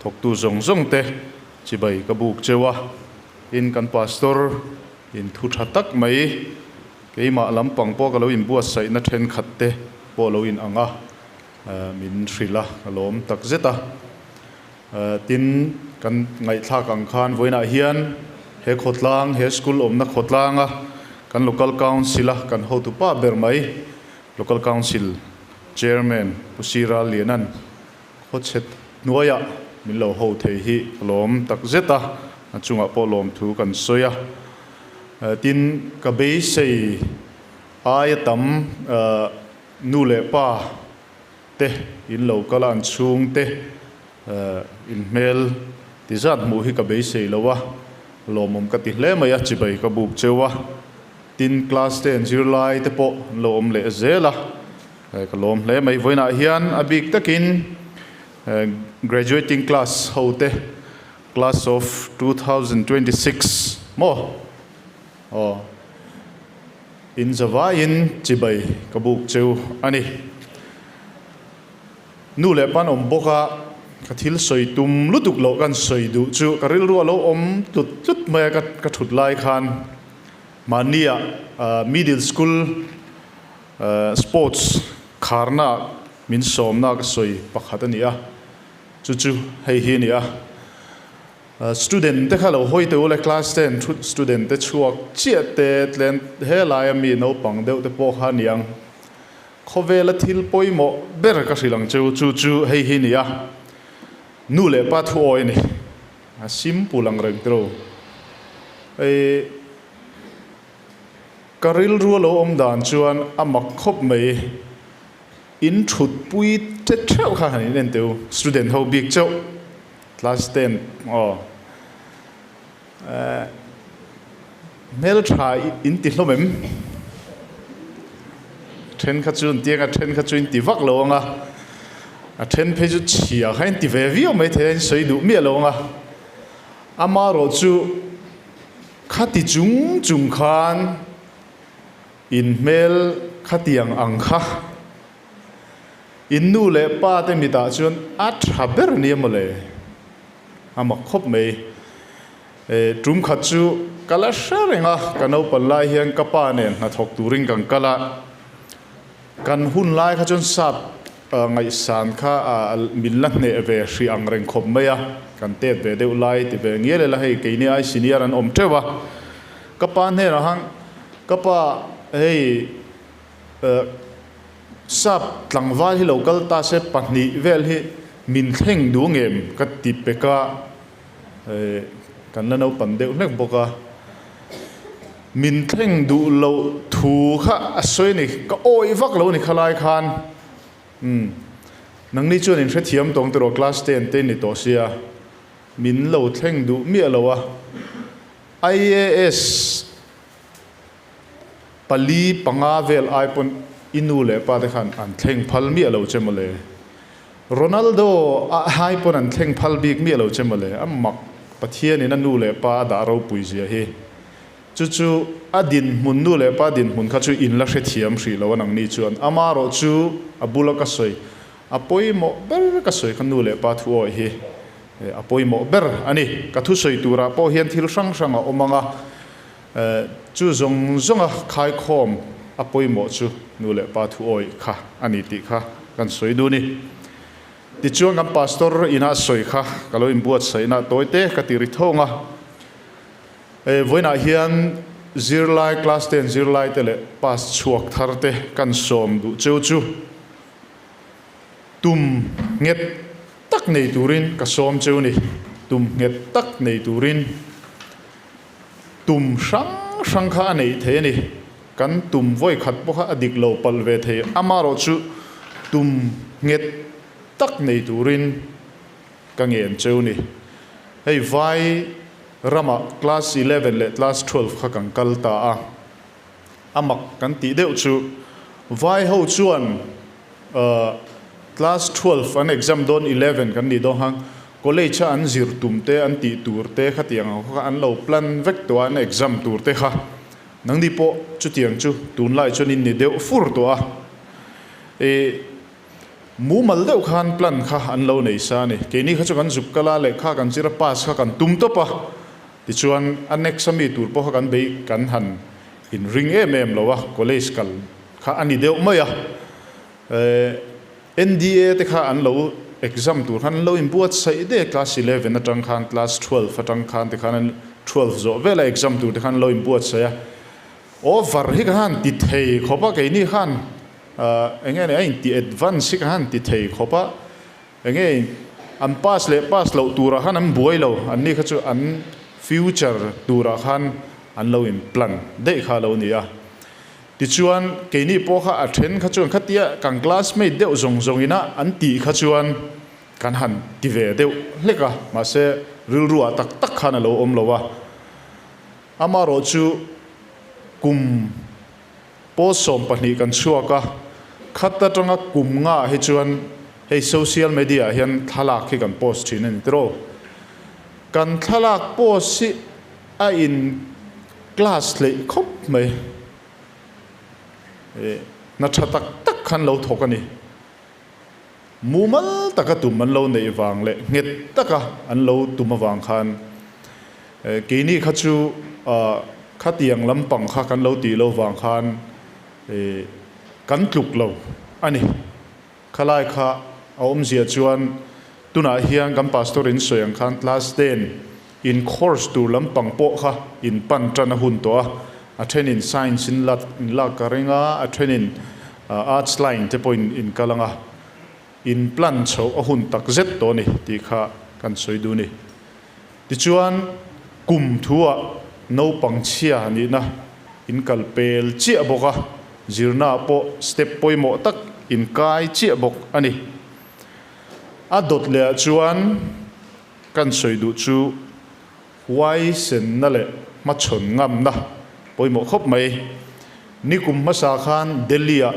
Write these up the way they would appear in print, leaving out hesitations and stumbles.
Thawktu zawng zawng te chibai ka buk cheu a, tin kan Pastor in thu tha tak mai keimah lampang pawh ka lo inbuatsaihna thenkhat te pawh lo in ang a, min hrilh a, ka lawm tak zet a. Tin kan ngaihthlak ang khan vawiinah hian he khawtlang, he school awmna khawtlanga kan Local Council a kan hotupa ber mai Local Council Chairman Pu Sira Lianan Khawchhet hnuaiah min lo ho thei hi ka lawm tak zet a, a chungah pawh lawmthu kan sawi a. Tin, ka beisei aia tam nu leh pa te in lo kal a, an chhungte in hmel ti zat hmuh hi ka beisei lo a, lawmawm ka ti hle mai a, chibai ka buk cheu a. Tin, class ten zirlai te pawh an lo awm leh zel a. Ka lawm hle mai. Vawiinah hian a bik takin graduating class ho te class of 2026 maw aw in zavaiin chibai ka buk cheu a ni. Nu leh pan awm bawk a, ka thil sawi tum lutuk loh kan sawi duh chu ka rilru a lo awm tlut tlut mai a ka thut lai khan mahnia middle school Sports kharna min sawmna ka sawi pakhat a ni a, chu chu hei hi a ni a. Student te kha lo hawi teh u le, class ten thut student te chhuak chiah te tlen helaia mi naupang deuh te pawh kha a ni ang. Khawvela thil pawimawh ber ka hrilh ang cheu, chu chu hei hi a ni a, nu leh pa thu awi a ni. A simple ang reng tiro. Hei. Ka rilru a lo awm dan chuan a mak khawp mai. In thut pui thet theuh kha han in en teh u, student ho bik chauh, class ten aw eh hmeltha in ti hlawm em? Then kha chu an ti anga then kha chu in ti vak lo anga, a then phei chu chhia kha in ti ve viau mai thei a, in sawi duh miah lo anga, amaherawh chu. Khati chung chung khan in hmel khatiang ang kha in nu leh pa te mitah chuan a tha ber nia mawle, a mak khawp mai. E, tum khat chu ka la hre reng a, ka naupan lai hian ka pa nen hnathawk turin kan kal a, kan hun lai kha chuan sap Ngaihsan kha min la hneh ve hrih ang reng khawp mai a, kan tet ve deuh lai ti ve ngial ila hei keini ai senior an awm teuh a, ka pa hnenah khan ka pa hei sap tlangval hi lo kal ta se pahnih vel hi min thleng duh ngem ka ti pek a, kan la naupang deuh hlek bawk a. Min thleng duh loh thu kha a sawi a ni, ka awih vak lo a ni khalai khan. Umm, nangni chuan in hrethiam tawng tiraw class ten te ni tawh sia, min lo thleng duh miah lo a. IAS pali panga vel ai pawn i nu leh pa te khan an thleng phal miah lo che mawle. Ronaldo a hai pawn an thleng phal bik miah lo che mawle, a mak Pathian in a nu leh pa a dah ropui zia hi. Chu chu a dinhmun nu leh pa dinhmun kha chu in la hrethiam hrih lo a nangni chuan amarawh chu a bula ka sawi a pawimawh ber ka sawi kha nu leh pa thu awih hi a pawimawh ber a ni. Ka thusawi turah pawh hian thil hrang hrang a awm ang a, chu zawng zawnga khaikhawm a pawimawh chu nu leh pa thu awih kha a ni tih kha kan sawi duh a ni. Tichuan kan pastor ina sawi kha ka lo inbuatsaihna tawite ka ti ri thawng a. Vawiinah hian zirlai class ten zirlai te leh pass chhuak thar te kan sawm duh cheu chu tum nghet tak nei turin ka sawm cheu ni. Tum nghet tak nei turin tum hrang hrang kha a neih thei a ni. Kan tum vawi khat pawh kha a dik lo palh ve thei. Amaherawh chu tum nghet tak nei turin ka ngen cheu ni. Hei vai ramah class 11 leh class 12 kha kan kal ta a, a mak kan tih deuh chu vai ho chuan class 12 an exam dawn 11 kan nih dawn khan college a an zir tum te an tih tur te khatiang ang kha an lo plan vek tawh a an exam tur te kha nangni pawh chutiang chu tunlai chuan in ni deuh fur tawh a. Mumal deuh khan plan kha an lo nei sa a ni. Keini kha chu kan zuk kal a, lehkha kan zir a, pass kha kan tum tawp a. Tichuan a next a mi tur pawh kha kan bei kan han inring em em lo a, college kal kha a ni deuh mai a. NDA te kha an lo exam tur khan an lo inbuatsaih deuh class 11 atang khan class 12 atang khan te khan an 12 zawh vela exam tur te khan an lo inbuatsaih a. Over hi ka han ti thei khawp a keini khan eng nge ni a inti advance hi ka han ti thei khawp a eng nge an pass leh pass loh turah khan an buai lo anni kha chu an future turah khan an lo in plan daih kha a lo ni a. Tichuan, keini pawh kha a then kha chuan khatia kan classmate deuh zawng zawng ina an tih kha chuan kan han ti ve deuh hlek a, mahse rilruah tak tak khan a lo awm lo a. Amaherawh chu kum pawl 12 kan chhuak a, khat atanga kum nga ah hi chuan hei social media ah hian thlalak hi kan post thin a ni tiraw. Kan thlalak post hi a in Class hleih khawp mai. Hna tha tak tak khan lo thawk a ni. Mumal taka tum an lo neih vang leh nghet taka an lo tum avang khan keini kha chu khatiang lampang kha kan lo tih lo vang khan kan tluk lo a ni. Khalai kha a awmzia chuan tunah hian kan pastor in sawi ang khan class 10 in course tur lampang pawh kha in pan tan a hun tawh a, a then in science in la in lak ka ring a, a then in arts line te pawh in in kal ang a, in plan chhoh a hun tak zet tawh a ni tih kha kan sawi duh a ni. Tichuan kum thuah naupang chhia nihna in kal pel chiah bawk a, zirnaah pawh step pawimawh tak in kai chiah bawk a ni. A dawt lehah chuan kan sawi duh chu huaisenna leh hmachhawn ngamna pawimawh khawp mai. Nikum hmasa khan Delhi-ah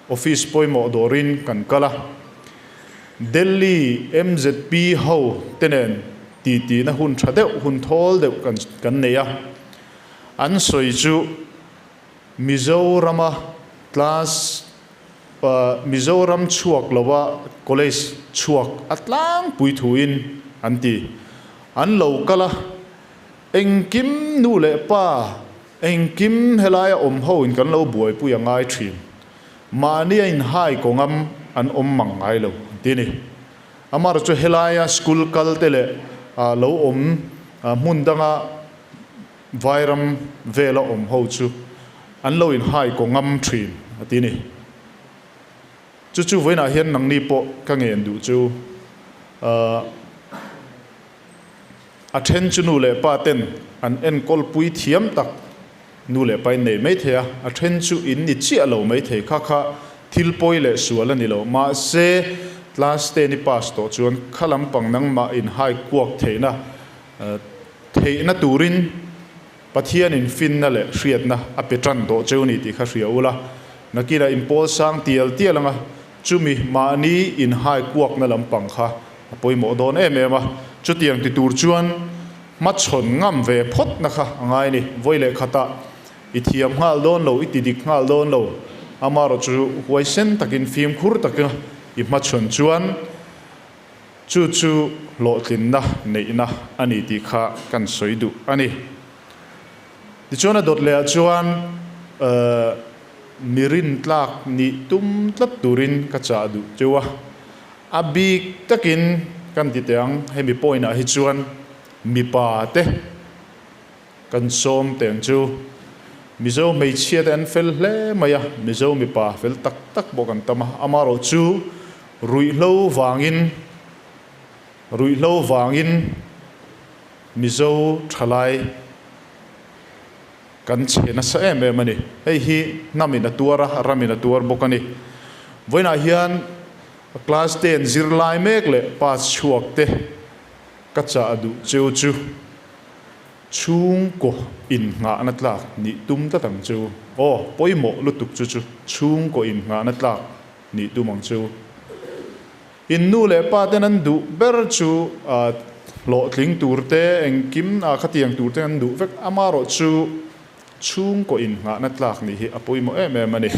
office pawimawh dawrin kan kal a, Delhi MZP ho te nen titi na hun tha deuh, hun thawl deuh kan kan nei a. An sawi chu Mizorama class Mizoram chhuak lova college chhuak a tlangpui thuin an ti. An lo kal a, engkim nu leh pa engkim helaia awm ho in kan lo buaipui a ngai thin. Mahni a inhai kawngam an awm mang ngai lo an ti a ni. Amaherawhchu chu helaia school kal te leh lo awm hmun danga Vairam vela awm ho chu an lo inhai kawngam thin a ti a ni. Chu chu vawiinah hian nangni pawh ka ngen duh chu a then chu nu leh pa ten an enkawl pui thiam tak nu leh pa in nei mai thei a, a then chu in ni chiah lo mai thei kha kha thil pawi leh sual a ni lo. Mahse class ten i pass tawh chuan kha lampang nangmah inhai kuak theihna Theihna turin Pathianin finna leh hriatna a pe tan tawh cheu ni tih kha hria ula, nakinah in pawl sang tial tial anga chumi mahni inhai kuakna lampang kha a pawimawh dawn em em a. Chutiang ti tur chuan hmachhawn ngam ve phawtna kha a ngai ni. Vawi leh khatah i thiam nghal dawn lo, i ti dik nghal dawn lo, amaherawh chu huaisen takin fimkhur taka i hmachhawn chuan, Chu chu hlawhtlinna neihna a ni tih kha kan sawi duh a ni. Tichuan a dawt lehah chuan mi rintlak nih tum tlat turin ka chah duh teuh a. A bik takin kan ti teh ang, hemi point ah hi chuan mipa te kan sawm teh ang chu. Mizo hmeichhia te an fel hle mai a, Mizo mipa fel tak tak pawh kan tam a, amaherawh chu Ruihhlo vangin Ruihhlo vangin Mizo thalai kan chhe nasa em em a ni. Hei hi hnamin a tuar a, ramin a tuar bawk a ni. Vawiinah hian class ten zirlai mek leh pass chhuak te ka chah duh cheu chu. Chhungkaw innghahna tlak nih tum tlat ang chu. Aw, pawimawh lutuk chu chu chhungkaw innghahna tlak nih tum ang chu. In nu leh pa ten an duh ber chu hlawhtling tur te, engkim a khatiang tur te an duh vek. Amaherawh chu chhungkaw innghahna tlak nih hi a pawimawh em em a ni.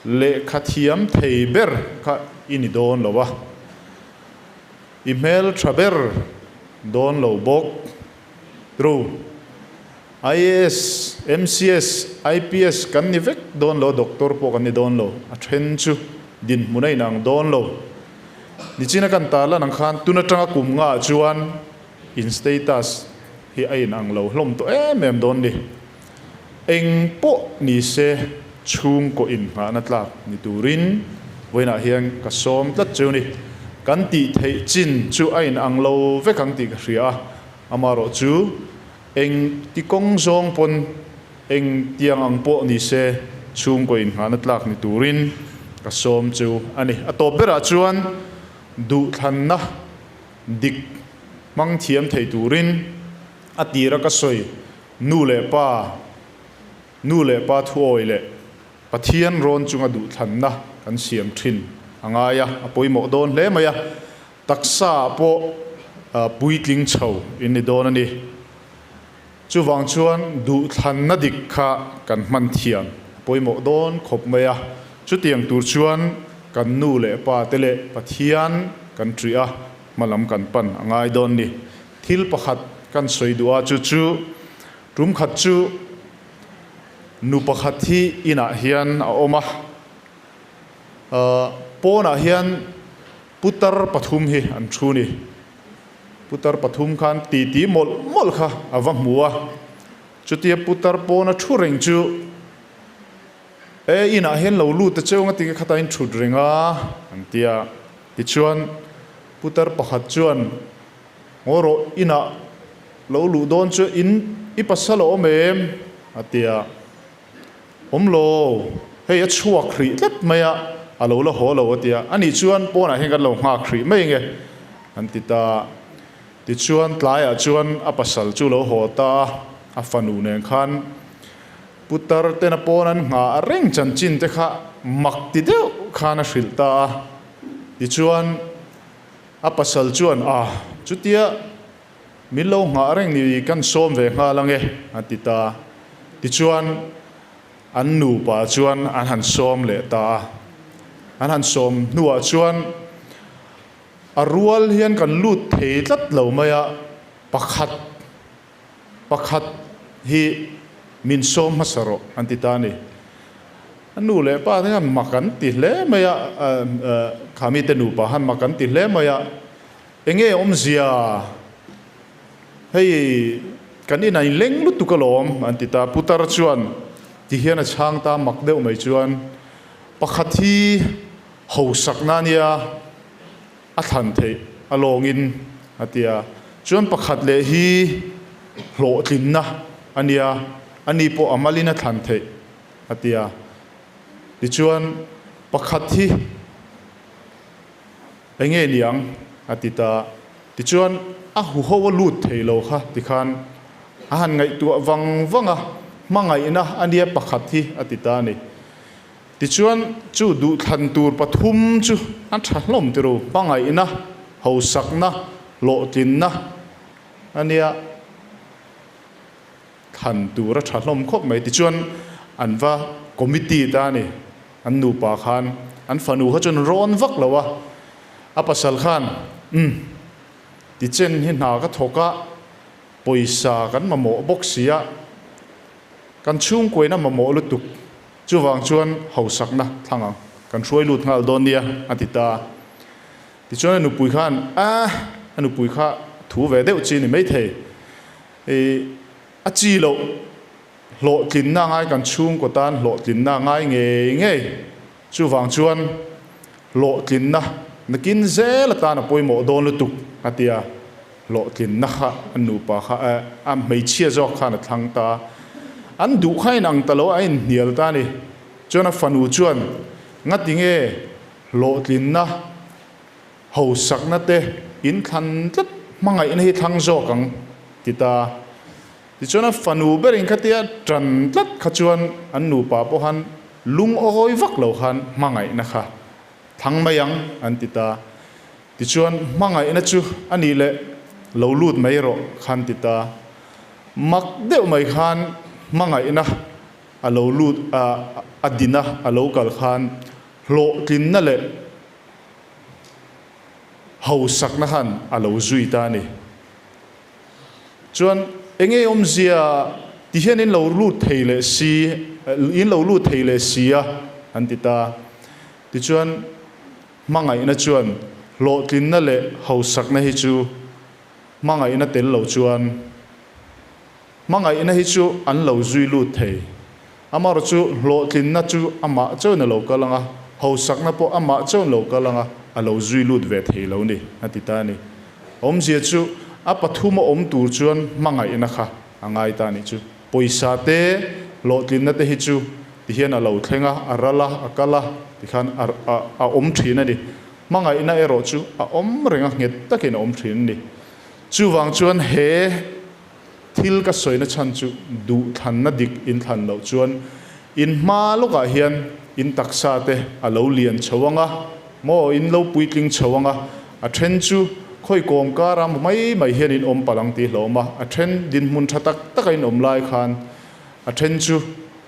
Lehkha thiam thei ber kha. i ni dawn lo a, i hmel tha ber dawn lo bawk. True. IAS, MCS, IPS kan ni vek dawn lo, doctor pawh kan ni dawn lo, a then chu dinhmun a inang dawn lo. Nichina kan tarlan ang khan tun atanga kum ngaah chuan in status hi a inang lo hlawm tawh em em dawn ni. Eng pawh ni se chhungkaw inngahna tlak ni turin vawiinah hian ka sawm tlat cheu ni. Kan tih theih chin chu a inang lo vek ang tih ka hria a, amarawh chu eng ti kawng zawng pawn eng tiang ang pawh ni se chhungkaw inngahna tlak ni turin ka sawm cheu a ni. A tawp berah chuan duhthlanna dik hmang thiam thei turin a tira ka sawi Nu leh pa, nu leh pa thuawi leh Pathian rawn chunga duhthlanna kan siam thin a ngai a, a pawimawh dawn hle mai a, taksa ah pawh puitling chho in ni dawn a ni. Chuvang chuan duhthlanna dik kha kan hman thiam a pawimawh dawn khawp mai a, chutiang tur chuan kan nu leh pa te leh Pathian kan ṭih a, hmalam kan pan a ngai dawn ni. Thil pakhat kan sawi duh a, chu chu tum khat chu nu pakhat hi inah hian a awm a, pawnah hian putar pathum hi an thu ni. Putar pathum khan titi mawlh mawlh kha a va hmu a, chutia putar pawna thu reng chu e inah hian lo lut ta cheu nga tinge khata in thut reng a an ti a, tichuan putar pakhat chuan Ngaw rawh, inah lo luh dawn chu in i pasal a awm em? a ti a. Awm lo, hei a chhuak hrih tlat mai a, a lo la haw lo a ti a. Anih chuan pawnah hian kan lo nghak hrih mai nge? an ti ta a. Tichuan tlaiah chuan a pasal chu lo haw ta a, a fanu nen khan putar tena pawn an nghah reng chanchin te kha mak ti deuh khan a hrilh ta a. Tichuan. A pasal chuan, Ah, chutia min lo nghah reng ni kan sawm ve nghal ange, a ti ta. Tichuan, an nupa chuan an han sawm leh ta a. An han sawm hnuah chuan a rual hian kan lut thei tlat lo mai a, pakhat pakhat hi min sawm hmasa rawh an ti ta a ni. A nu leh pa te khan mak an ti hle mai a, kha mite nupa khan mak an ti hle mai a, enge awmzia hei kan inah in leng lutuk alawm an ti ta. Putar chuan ti hian a chhang ta mak deuh mai chuan pakhat hi hosakna ania a thlan theih a lawngin a ti a, chuan pakhat leh hi hlawhtlinna a nia, ani pawh a malin a thlan theih a ti a. Tichuan pakhat hi eng nge niang a ti ta. Tichuan a huho a lut thei lo kha tikhan a han ngaihtuah vang vang a, hmangaihna a nia pakhat hi a ti ta a ni. Tichuan, chu duhthlan tur pathum chu a tha hlawm ti ru, hmangaihna, hausakna, hlawhtlinna a nia thlan tur a tha hlawm khawp mai. Tichuan, an va committee ta a ni, an nupa khan an fanu kha chuan rawn vak lo a, a pasal khan, Umm, tichen hi hna ka thawk a, pawisa kan mamawh bawk si a, kan chhungkuaina mamawh lutuk. Chuvang chuan hausakna thlang ang, kan hruai lut nghal dawn nia, a ti ta. Tichuan a nupui khan, Ah, a nupui kha thu ve deuh chi ni maithei. I, a chi loh, hlawhtlinna ngai kan chhungkaw tan hlawhtlinna ngai ngei ngei. Chuvang chuan hlawhtlinna nakin zel atan a pawimawh dawn lutuk, a ti a. Hlawhtlinna kha a nupa kha a hmeichhia zawk khan a thlang ta. An duh kha inang ta lo a inhnial ta a ni. Chuan a fanu chuan ngati nge hlawhtlinna hausakna te in thlan tlat hmangaihna hi thlang zawk ang ti ta. Tichuan a fanu berin khatia tan tlat kha chuan an nupa pawh khan lungawi vak lo khan hmangaihna kha thlang mai ang an ti ta. Tichuan, hmangaihna chu a nih leh lo lut mai rawh khan ti ta. Mak deuh mai khan hmangaihna a lo lut a, a dina a lo kal khan hlawhtlinna leh Hausakna khan a lo zui ta a ni. Chuan enge awmzia ti hian in lo lut thei leh si, in lo lut thei leh si a, an ti ta. Tichuan hmangaihna chuan hlawhtlinna leh hausakna hi chu hmangaihna tel lo chuan hmangaihna hi chu an lo zui lut thei. Amaherawh chu hlawhtlinna chu amah chauhin a lo kal ang a, hausakna pawh amah chauhin lo kal ang a, a lo zui lut ve thei lo ni, a ti ta a ni. Awmzia chu a pathuma awm tur chuan hmangaihna kha a ngai ta a nih chu. Pawisa te, hlawhtlinna te hi chu ti hian a lo thleng a, a ral a, a kal a, ti khan a a awm thin a ni. Hmangaihna erawh chu a awm reng a, nghet takin a awm thin a ni. Chuvang chuan he. Thil ka sawina chhan chu duhthlanna dik in thlan loh chuan in hma lawkah hian in taksa te a lo lian chho ang a, maw in lo puitling chho ang a, a then chu khawi kawm kara mai mai hian in awm palh ang tih hlawm a, a then dinhmun tha tak taka in awm lai khan a then chu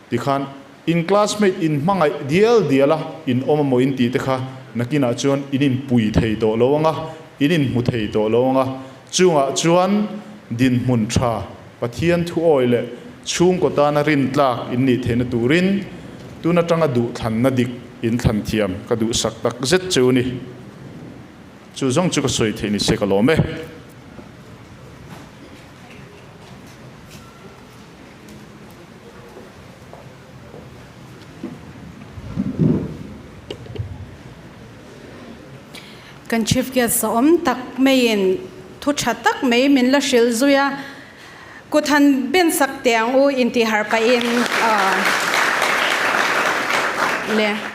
tikhan in classmate in hmangaih dial dial a in awm amaw in tih te kha nakinah chuan in inpui thei tawh lo ang a, in inhmu thei tawh lo ang a, Chungah chuan dinhmun tha, Pathian thuawi leh chhungkaw tana rintlak in nih theihna turin tun atanga duhthlanna dik in thlan thiam ka duhsak tak zet cheu ni. Chu zawng chu ka sawi theih ni se ka lawm e. Kan Chief Guest awm tak maiin thu tha tak mai min la hrilh zui a, kut han ben sak teh ang u intih harh pahin le.